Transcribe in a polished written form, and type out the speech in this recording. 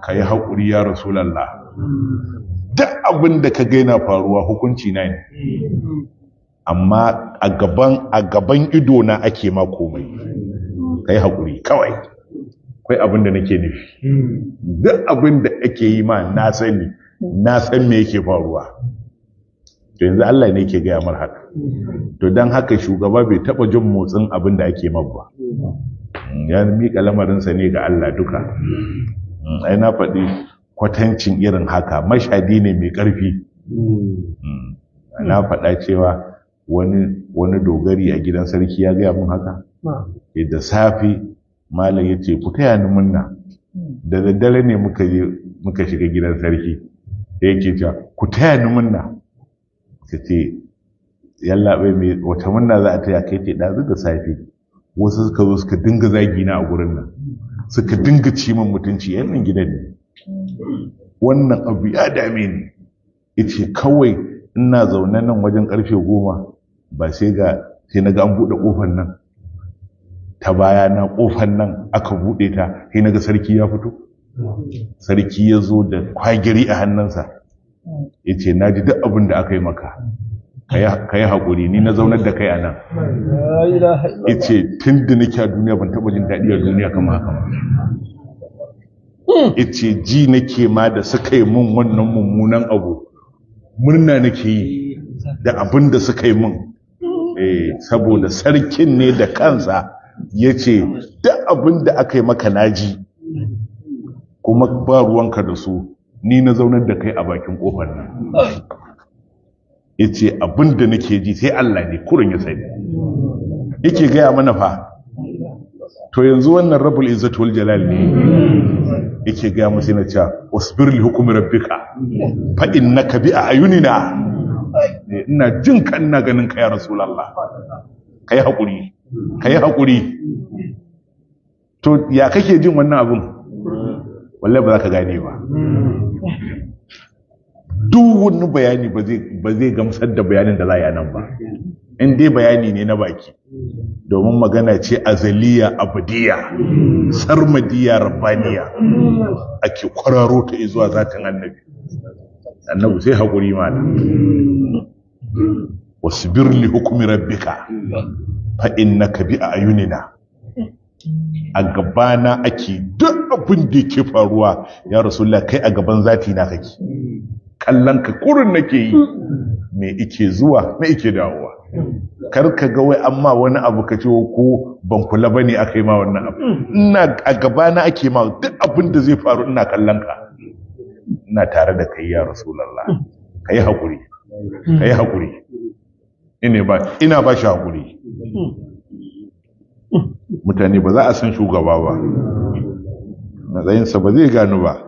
Ka yi haƙuri ya Rasulallah, duk abin da ka gaina faruwa hukunci na ne, amma a gaban ido na ake ma komai. Ka yi haƙuri kawai, akwai abin da nake nufi. Duk abin da ake yi ma na sani, na san me yake faruwa. To yanzu Allah ne yake gaya mar haka. To don haka shugaba bai taba jin motsin abin da ake mar ba, ya miƙa lamarinsa ne ga Allah duka. Ai na faɗi kwatancin irin haka, mashadi ne mai ƙarfi. Na faɗa cewa wani dogari a gidan sarki ya gaya mun haka da safe. Malam ya ce, "Ku taya ni munna." Da daddare ne muka je muka shiga gidan sarki da yake cewa, "Ku taya ni munna." Ka ce, "Yallaɓai, mai wata munna za a taya kai?" Ce, "Ɗazu da safe wasu suka zo suka dinga zagi na a gurin nan, suka dinga ci min mutunci. Yan nan gidan ne. Wannan abu ya dame ni." Yace, "Kawai ina zaune nan wajen karfe 10 ba sai ga sai na ga an buɗe ƙofar nan ta baya na, ƙofar nan aka buɗe ta, sai na ga sarki ya fito. Sarki ya zo da kwagiri a hannunsa. Ya ce, 'Na ji duk abin da aka yi maka, ka yi haƙuri, ni na zaunar da kai a nan.' Ya ce, 'Tun da nake a duniya ban taɓa jin daɗi a duniya kama haka ba.' Ya ce, 'Ji nake ma da suka yi mun wannan mummunan abu, murna nake yi da abin da suka yi mun.' Saboda sarkin ne da kansa ya ce, 'Duk abin da aka yi maka naji, kuma ba ruwanka da su, ni na zaunar da kai a bakin kofar nan.' Ya ce, 'Abin da nake ji sai Allah ne kurin ya sani.' Yake gaya mana fa. To yanzu wannan Rabbul Izzati wal Jalal ne yake gaya musu yana cewa, "Wasbir li hukmi rabbika fa innaka bi a'yunina." Ina jin ka, ina ganin ka ya Rasulullah. Kai hakuri, kai hakuri. To ya kake jin wannan abun? Wallahi ba za ka gane ba. Duk wani bayani ba zai gamsar da bayanin da za a yi nan ba, in dai bayani ne na baki, domin magana ce azaliya, abadiya, sarmadiya, rabbaniya ake kwararo ta zuwa zatin Annabi. Annabi sai haƙuri mana. "Wasbir li hukmi rabbika fa innaka bi a'yunina." A gabana ake duk abin da yake faruwa ya Rasulullah. Kai a gaban zati na kake, kallon ka kurin nake yi, me ike zuwa, me ike dawowa. Kar ka ga wai amma wani abu ka ce ko ban kula bane aka yi ma wannan abu. Ina a gabana ake ma duk abin da zai faru, ina kallon ka, ina tare da kai ya Rasulullah. Kai hakuri, kai hakuri. Ina ba shi hakuri. Mutane ba za a san shugaba ba, matsayinsa ba zai gano ba.